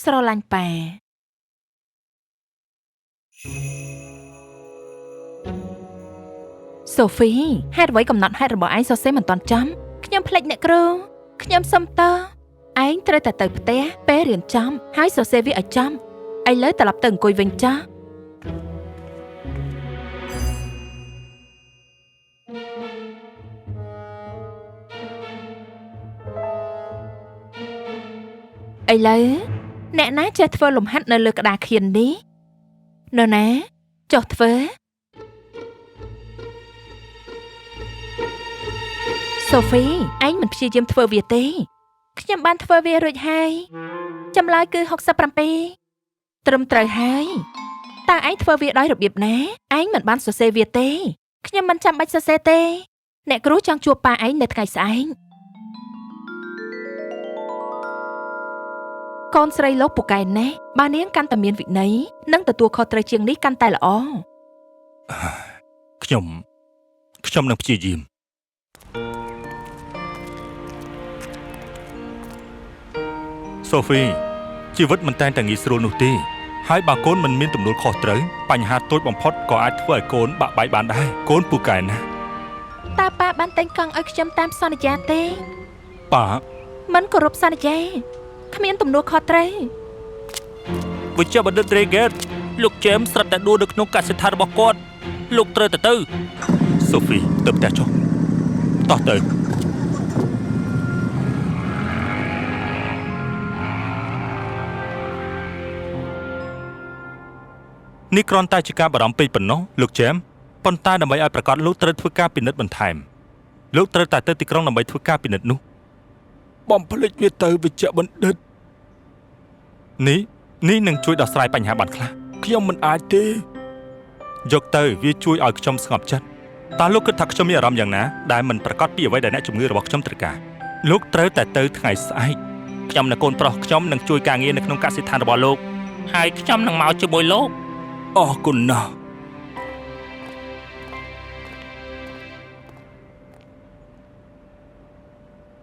ស្រឡាញ់ប៉ាសូហ្វីហេតុអ្វីកំណត់ហេតុរបស់ឯងសរសេរមិនទាន់ចំខ្ញុំភ្លេចអ្នកគ្រូខ្ញុំសុំទោសឯងត្រូវតែទៅផ្ទះពេលរៀនចំហើយសរសេរវាឲ្យចំឥឡូវត្រឡប់ទៅអង្គុយវិញចាស់ឥឡូវអ្នកណាចេះធ្វើលំហាត់នៅលើក្តារខៀននេះនរណាចុះធ្វើសូហ្វីឯងមិនព្យាយាមធ្វើវាទេខ្ញុំបានធ្វើវារួចហើយចម្លើយគឺ67ត្រឹមត្រូវហើយតើឯងធ្វើវាដោយរបៀបណាឯងមិនបានសរសេរវាទេខ្ញុំមិនចាំបាច់សរសេរទេអ្នកគ្រូចង់ជួបប៉ាឯងនៅថ្ងៃស្អែកកូនស្រីលោកពូកែណាស់បើនាងកាន់តែមានវិន័យនិងទទួលខុសត្រូវជាងនេះកាន់តែល្អខ្ញុំនឹងព្យាយាមសូហ្វីជីវិតមិនតែងតែងាយស្រួលនោះទេហើយបើកូនមិនមានទំនួលខុសត្រូវបញ្ហាតូចបំផុតក៏អាចធ្វើឲ្យកូនបាក់បែកបានដែរកូនពូកែណាស់តើប៉ាបានតែងកង់ឲ្យខ្ញុំតាមសន្យាទេប៉ាមិនគោរពសន្យាគ្មានទំនួលខុសត្រូវវិជ្ជបណ្ឌិតរេហ្គេតលោកជេមស្រាប់តែដួលនៅក្នុងកសិដ្ឋានរបស់គាត់លោកត្រូវតែទៅសូហ្វីទៅផ្ទះចុះតោះទៅនេះគ្រាន់តែជាការបារម្ភពេកប៉ុណ្ណោះលោកជេមប៉ុន្តែដើម្បីឲ្យប្រាកដលោកត្រូវធ្វើការពិនិត្យបន្ថែមលោកត្រូវតែទៅទីក្រុងដើម្បីធ្វើការពិនិត្យនោះបំភ្លេចវាទៅវិជ្ជបណ្ឌិតនេះនឹងជួយដោះស្រាយបញ្ហាបានខ្លះខ្ញុំមិនអាចទេយកទៅវាជួយឲ្យខ្ញុំស្ងប់ចិត្តតើលោកគិតថាខ្ញុំមានអារម្មណ៍យ៉ាងណាដែលមិនប្រាកដពីអ្វីដែលអ្នកជំងឺរបស់ខ្ញុំត្រូវការលោកត្រូវតែទៅថ្ងៃស្អែកខ្ញុំនិងកូនប្រុសខ្ញុំនឹងជួយការងារនៅក្នុងកសិដ្ឋានរបស់លោកហើយខ្ញុំនឹងមកជាមួយលោកអរគុណណាស់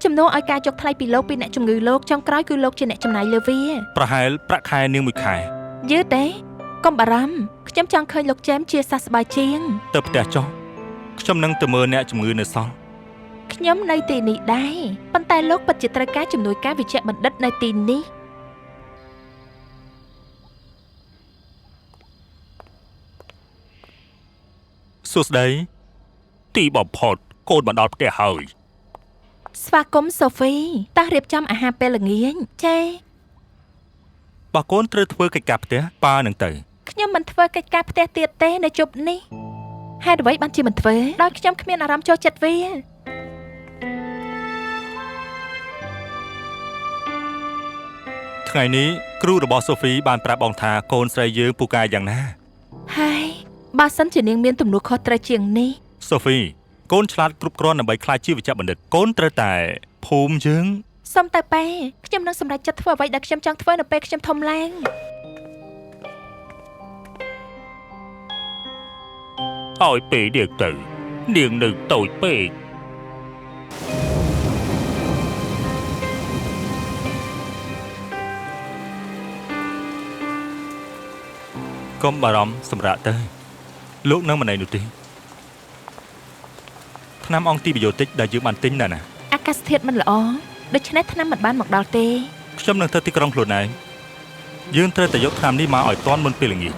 ជំនួសឲ្យការយកថ្លៃពីលោកពីអ្នកជំងឺលោកចុងក្រោយគឺលោកជាអ្នកចំណាយលើវាប្រហែលប្រាក់ខែនាងមួយខែយឺតទេកុំបារម្ភខ្ញុំចង់ឃើញលោកជេមជាសះស្បើយជាងទៅផ្ទះចុះខ្ញុំនឹងទៅមើលអ្នកជំងឺនៅសល់ខ្ញុំនៅទីនេះដែរប៉ុន្តែលោកពិតជាត្រូវការជំនួយការវិជ្ជបណ្ឌិតនៅទីនេះសួស្តីទីបំផុតកូនមកដល់ផ្ទះហើយស្វាគមន៍សូហ្វីតោះរៀបចំអាហារពេលល្ងាចចេបើកូនត្រូវធ្វើកិច្ចការផ្ទះប៉ានឹងទៅខ្ញុំមិនធ្វើកិច្ចការផ្ទះទៀតទេនៅជប់នេះហេតុអ្វីបានជាមិនធ្វើដោយខ្ញុំគ្មានអារម្មណ៍ចូលចិត្តវាថ្ងៃនេះគ្រូរបស់សូហ្វីបានប្រាប់បងថាកូនស្រីយើងពូកែយ៉ាងណាហើយបើសិនជានាងមានទំនួលខុសត្រូវជាងនេះសូហ្វីកូនឆ្លាតគ្រប់គ្រាន់ដើម្បីក្លាយជាវិជ្ជបណ្ឌិតកូនត្រូវតែភូមិយើងសុំទៅប៉ាខ្ញុំនឹងសម្រេចចិត្តធ្វើអ្វីដែលខ្ញុំចង់ធ្វើនៅពេលខ្ញុំធំឡើងឲ្យពេលនាងទៅនាងនៅតូចពេកកុំបារម្ភសម្រាប់ទៅលោកនឹងមិនអីនោះទេថ្នាំអង់ទីប៊ីយ៉ូទិកដែលយើងបានទិញណាណាអាកាសធាតុមិនល្អដូច្នេះថ្នាំមិនបានមកដល់ទេខ្ញុំនឹងទៅទីក្រុងខ្លួនឯងយើងត្រូវតែយកថ្នាំនេះមកឲ្យទាន់មុនពេលល្ងាច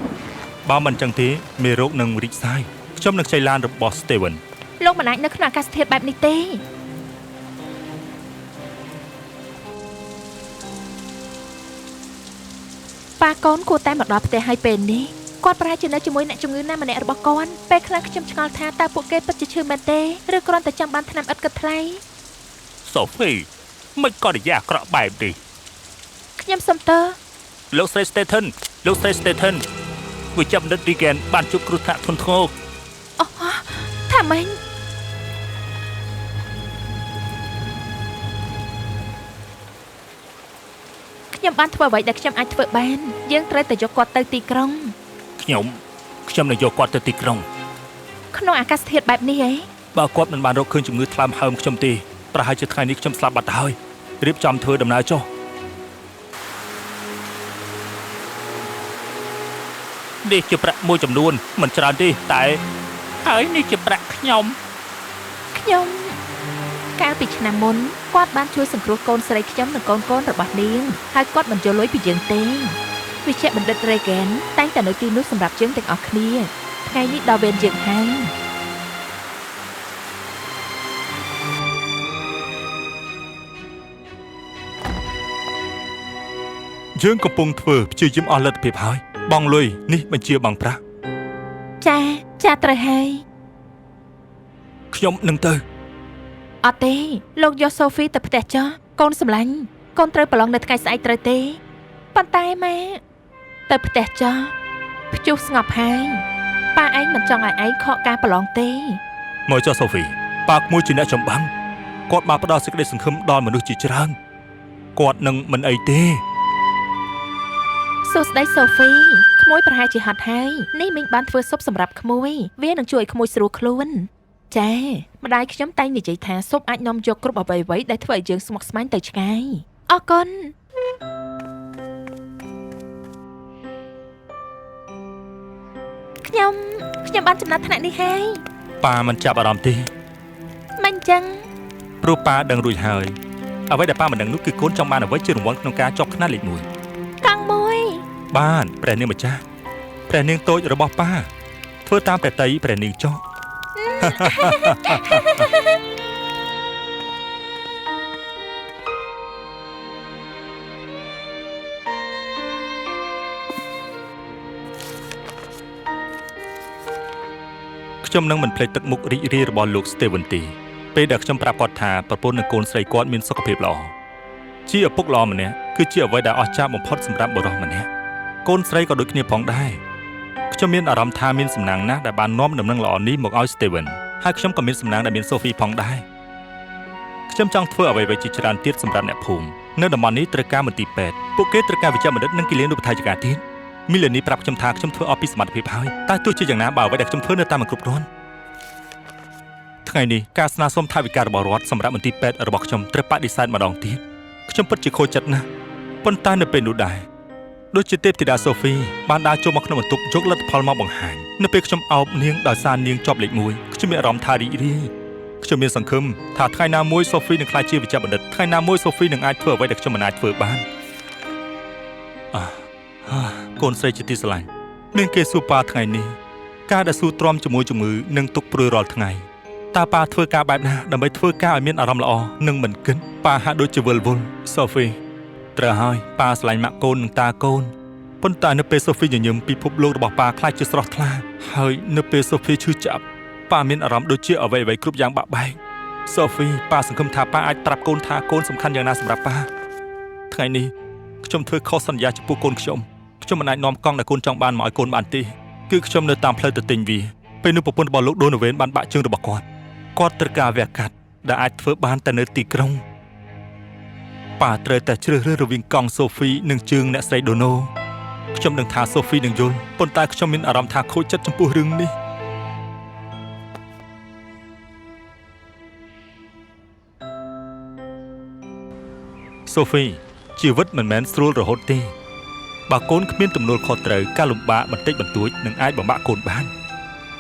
បើមិនចឹងទេមេរោគនឹងរីកសាយខ្ញុំនឹងខ្ចីឡានរបស់ Steven លោកមិនអាចនៅក្នុងអាកាសធាតុបែបនេះទេប៉ាកូនគួរតែមកដល់ផ្ទះហើយពេលនេះគាត់ប្រហែលជានៅជាមួយអ្នកជំងឺណាម្នាក់របស់គាត់ពេលខ្លះខ្ញុំឆ្ងល់ថាតើពួកគេពិតជាឈឺមែនទេឬគ្រាន់តែចង់បានថ្នាំឥតគិតថ្លៃសូហ្វីមិនក៏និយាយអាក្រក់បែបនេះខ្ញុំសុំទោសលោកស្រី Staten លោកស្រី Staten វិជ្ជបណ្ឌិត Regan បានជួបគ្រោះថ្នាក់ធ្ងន់ធ្ងរអូថាម៉េចខ្ញុំបានធ្វើអ្វីដែលខ្ញុំអាចធ្វើបានយើងត្រូវតែយកគាត់ទៅទីក្រុងខ្ញុំនឹងយកគាត់ទៅទីក្រុងក្នុងអាកាសធាតុបែបនេះហីបើគាត់មិនបានរកឃើញជំងឺថ្លើមហើមខ្ញុំទេប្រហែលជាថ្ងៃនេះខ្ញុំស្លាប់បាត់ទៅហើយរៀបចំធ្វើដំណើរចុះ នេះជាប្រាក់មួយចំនួនមិនច្រើនទេតែហើយនេះជាប្រាក់ខ្ញុំ ខ្ញុំកាលពីឆ្នាំមុនគាត់បានជួយសង្គ្រោះកូនស្រីខ្ញុំនិងកូនៗរបស់នាងហើយគាត់មិនយកលុយពីយើងទេវិជ្ជបណ្ឌិតរេហ្គេនតែងតែនៅទីនោះសម្រាប់យើងទាំងអស់គ្នាថ្ងៃនេះដល់វេនយើងហើយ យើងកំពុងធ្វើព្យាយាមអស់លទ្ធភាពហើយបងលុយនេះបញ្ជាបងប្រាក់ ចាចាត្រូវហើយ ខ្ញុំនឹងទៅ អត់ទេលោកយកសូហ្វីទៅផ្ទះចោះកូនសម្លាញ់កូនត្រូវប្រឡងនៅថ្ងៃស្អែកត្រូវទេប៉ុន្តែម៉ែទៅផ្ទះចោះព្យុះស្ងប់ហើយប៉ាឯងមិនចង់ឲ្យឯងខកការប្រឡងទេ មកចុះសូហ្វីប៉ាក្មួយជាអ្នកចម្បាំងគាត់បានផ្ដល់សេចក្តីសង្ឃឹមដល់មនុស្សជាច្រើនគាត់នឹងមិនអីទេ សួស្តីសូហ្វីក្មួយប្រហែលជាហត់ហើយនេះមីងបានធ្វើស៊ុបសម្រាប់ក្មួយវានឹងជួយឲ្យក្មួយស្រួលខ្លួនចាម្ដាយខ្ញុំតែងនិយាយថាស៊ុបអាចនាំយកគ្រប់អ្វីៗដែលធ្វើឲ្យយើងស្មុគស្មាញទៅឆ្ងាយអរគុណខ្ញុំខ្ញុំបានចំណាត់ថ្នាក់នេះហើយ ប៉ាមិនចាប់អារម្មណ៍ទេ មិនចឹង ព្រោះប៉ាដឹងរួចហើយអ្វីដែលប៉ាមិនដឹងនោះគឺកូនចង់បានអ្វីជារង្វាន់ក្នុងការជាប់ថ្នាក់លេខ1 កង់មួយ បានព្រះនាងម្ចាស់ព្រះនាងតូចរបស់ប៉ាធ្វើតាមព្រះតីព្រះនាងចុះ ខ្ញុំនឹងមិនភ្លេចទឹកមុខរីករាយរបស់លោក Steven ទេពេលដែលខ្ញុំប្រាប់គាត់ថាប្រពន្ធនិងកូនស្រីគាត់មានសុខភាពល្អជាឪពុកល្អម្នាក់គឺជាអ្វីដែលអស្ចារ្យបំផុតសម្រាប់បុរសម្នាក់កូនស្រីក៏ដូចគ្នាផងដែរខ្ញុំមានអារម្មណ៍ថាមានសំណាងណាស់ដែលបាននាំដំណឹងល្អនេះមកឲ្យ Steven ហើយខ្ញុំក៏មានសំណាងដែលមាន Sophie ផងដែរខ្ញុំចង់ធ្វើអ្វីៗជាច្រើនទៀតសម្រាប់អ្នកភូមិនៅតំបន់នេះត្រូវការមន្ទីរពេទ្យពួកគេត្រូវការវេជ្ជបណ្ឌិតនិងគិលានុបដ្ឋាយិកាទៀតមីឡានីប្រាប់ខ្ញុំថាខ្ញុំធ្វើអស់ពីសមត្ថភាពហើយតែទោះជាយ៉ាងណាបើអ្វីដែលខ្ញុំធ្វើនៅតែមិនគ្រប់គ្រាន់ថ្ងៃនេះការស្នើសុំថវិការបស់រដ្ឋសម្រាប់មន្ទីរពេទ្យរបស់ខ្ញុំត្រូវបដិសេធម្ដងទៀតខ្ញុំពិតជាខូចចិត្តណាស់ប៉ុន្តែនៅពេលនោះដែរដូចជាទេពធីតាសូហ្វីបានដើរចូលមកក្នុងបន្ទប់យកលទ្ធផលមកបង្ហាញនៅពេលខ្ញុំអោបនាងដោយសារនាងជាប់លេខ1ខ្ញុំមានអារម្មណ៍ថារីករាយខ្ញុំមានសង្ឃឹមថាថ្ងៃណាមួយសូហ្វីនឹងក្លាយជាវេជ្ជបណ្ឌិតថ្ងៃណាមួយសូហ្វីនឹងអាចធ្វើអ្វីដែលខ្ញុំមិនអាចធ្វើបានអះកូនស្រីជាទីស្រឡាញ់មានគេសួរប៉ាថ្ងៃនេះការដែលស៊ូទ្រាំជាមួយជំងឺនិងទុក្ខព្រួយរាល់ថ្ងៃតើប៉ាធ្វើការបែបណាដើម្បីធ្វើការឲ្យមានអារម្មណ៍ល្អនិងមិនគិតប៉ាហាក់ដូចជាវិលវល់សូហ្វីត្រូវហើយប៉ាស្រឡាញ់ម៉ាក់កូននិងតាកូនប៉ុន្តែនៅពេលសូហ្វីញញឹមពិភពលោករបស់ប៉ាក្លាយជាស្រស់ថ្លាហើយនៅពេលសូហ្វីឈឺចាប់ប៉ាមានអារម្មណ៍ដូចជាអ្វីៗគ្រប់យ៉ាងបាក់បែកសូហ្វីប៉ាសង្ឃឹមថាប៉ាអាចប្រាប់កូនថាកូនសំខាន់យ៉ាងណាសម្រាប់ប៉ាថ្ងៃនេះខ្ញុំធ្វើខុសសន្យាចំពោះកូនខ្ញុំខ្ញុំមិនអាចនាំកង់ដែលកូនចង់បានមកឲ្យកូនបានទេគឺខ្ញុំនៅតាមផ្លូវទៅទិញវាពេលនោះប្រពន្ធរបស់លោកដូណូវេនបានបាក់ជើងរបស់គាត់គាត់ត្រូវការវះកាត់ដែលអាចធ្វើបានតែនៅទីក្រុងប៉ាត្រូវតែជ្រើសរើសរវាងកង់សូហ្វីនិងជើងអ្នកស្រីដូណូខ្ញុំដឹងថាសូហ្វីនឹងយល់ប៉ុន្តែខ្ញុំមានអារម្មណ៍ថាខូចចិត្តចំពោះរឿងនេះសូហ្វីជីវិតមិនមែនស្រួលរហូតទេបើកូនគ្មានទំនួលខុសត្រូវការលំបាកបន្តិចបន្តួចនឹងអាចបំបាក់កូនបាន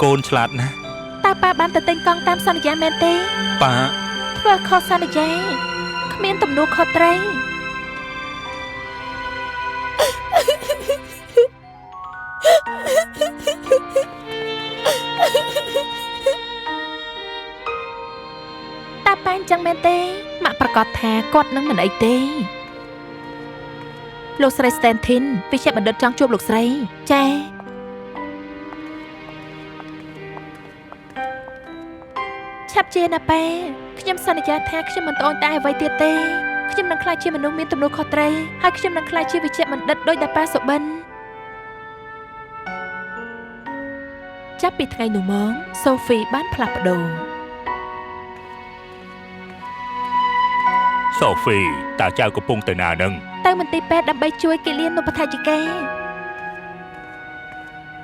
កូនឆ្លាតណាស់ តើប៉ាបានទៅទិញកង់តាមសន្យាមែនទេ ប៉ា ធ្វើខុសសន្យាគ្មានទំនួលខុសត្រូវតើប៉ាអញ្ចឹងមែនទេម៉ាក់ប្រកាសថាគាត់នឹងមិនអីទេលោកស្រី Stantin វិជ្ជបណ្ឌិតចង់ជួបលោកស្រីចាឆាប់ជាណាប៉ាខ្ញុំសន្យាថាខ្ញុំមិនត្អូញត្អែអ្វីទៀតទេខ្ញុំនឹងក្លាយជាមនុស្សមានទំនួលខុសត្រូវហើយខ្ញុំនឹងក្លាយជាវិជ្ជបណ្ឌិតដោយដែលប៉ាសុបិនចាប់ពីថ្ងៃនោះមកសូហ្វីបានផ្លាស់ប្ដូរ សូហ្វីតើចៅកំពុងទៅណានឹង ទៅមន្ទីរពេទ្យដើម្បីជួយគិលានុបដ្ឋាយិកា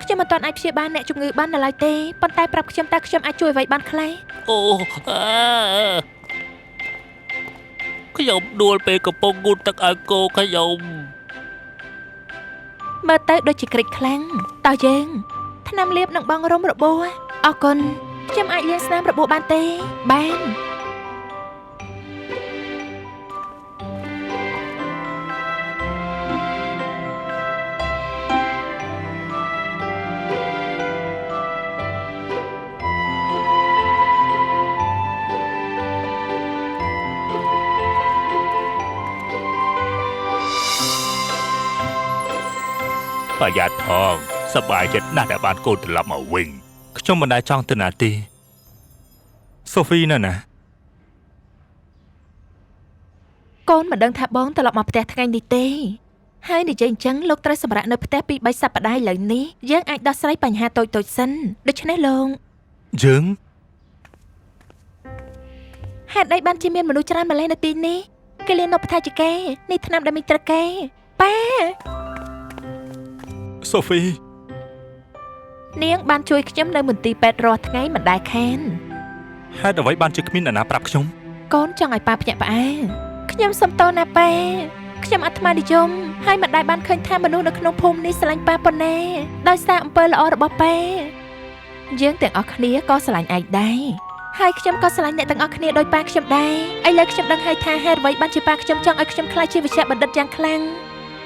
ខ្ញុំមិនទាន់អាចព្យាបាលអ្នកជំងឺបាននៅឡើយទេប៉ុន្តែប្រាប់ខ្ញុំតើខ្ញុំអាចជួយអ្វីបានខ្លះ អូខ្ញុំដួលពេលកំពុងងូតទឹកឲ្យគោខ្ញុំ មើលទៅដូចជាក្រិចខ្លាំងតោះយើងថ្នាំលាបនិងបង់រោមរបួសអរគុណខ្ញុំអាចលាងស្នាមរបួសបានទេបាន ប្រយ័ត្នផងសប្បាយចិត្តណាស់ដែលបានកូនត្រឡប់មកវិញ ខ្ញុំមិនដែលចង់ទៅណាទេសូហ្វីនៅណា កូនមិនដឹងថាបងត្រឡប់មកផ្ទះថ្ងៃនេះទេហើយនិយាយអញ្ចឹងលោកត្រូវសម្រាកនៅផ្ទះពី3សប្តាហ៍ឥឡូវនេះយើងអាចដោះស្រាយបញ្ហាតូចៗសិនដូច្នេះលោក យើង ហេតុអីបានជាមានមនុស្សច្រើនម្ល៉េះនៅទីនេះគេលៀននៅផ្ថាចកេនេះថ្នាំដែលមីត្រកេប៉ា សូហ្វី នាងបានជួយខ្ញុំនៅមន្ទីរពេទ្យរាល់ថ្ងៃមិនដែលខាន ហេតុអ្វីបានជាគ្មានអ្នកណាប្រាប់ខ្ញុំ កូនចង់ឲ្យប៉ាភ្ញាក់ផ្អើលខ្ញុំសុំទោសណាប៉ាខ្ញុំអាត្មានិយមហើយមិនដែលបានឃើញថាមនុស្សនៅក្នុងភូមិនេះស្រឡាញ់ប៉ាប៉ុណ្ណាដោយសារអំពើល្អរបស់ប៉ាយើងទាំងអស់គ្នាក៏ស្រឡាញ់ឯងដែរហើយខ្ញុំក៏ស្រឡាញ់អ្នកទាំងអស់គ្នាដោយប៉ាខ្ញុំដែរឥឡូវខ្ញុំដឹងហើយថាហេតុអ្វីបានជាប៉ាខ្ញុំចង់ឲ្យខ្ញុំក្លាយជាវិជ្ជបណ្ឌិតយ៉ាងខ្លាំង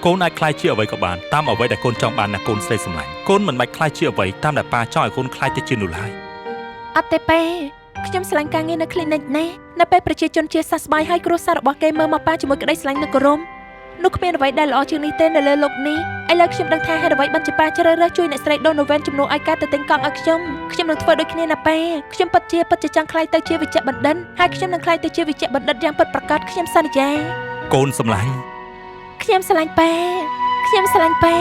កូនអាចក្លាយជាអ្វីក៏បានតាមអ្វីដែលកូនចង់បានណាកូនស្រីសម្លាញ់កូនមិនបាច់ក្លាយជាអ្វីតាមដែលប៉ាចង់ឲ្យកូនក្លាយទៅជានោះឡើយ អត់ទេប៉ាខ្ញុំស្រឡាញ់ការងារនៅ clinic ណាស់នៅពេលប្រជាជនជាសះស្បើយហើយគ្រួសាររបស់គេមើលមកប៉ាជាមួយក្តីស្រឡាញ់និងគោរពនោះគ្មានអ្វីដែលល្អជាងនេះទេនៅលើលោកនេះឥឡូវខ្ញុំដឹងថាហេតុអ្វីបានជាប៉ាជ្រើសរើសជួយអ្នកស្រីដូណូវែនជំនួសឲ្យការទៅទិញកង់ឲ្យខ្ញុំខ្ញុំនឹងធ្វើដូចគ្នាណាប៉ាខ្ញុំពិតជាពិតជាចង់ក្លាយទៅជាវិជ្ជបណ្ឌិតហើយខ្ញុំនឹងក្លាយទៅជាវិជ្ជបណ្ឌិតយ៉ាងពិតប្រាកដខ្ញុំសន្យា កូនសម្លាញ់ ខ្ញុំស្រឡាញ់ប៉ាខ្ញុំស្រឡាញ់ប៉ា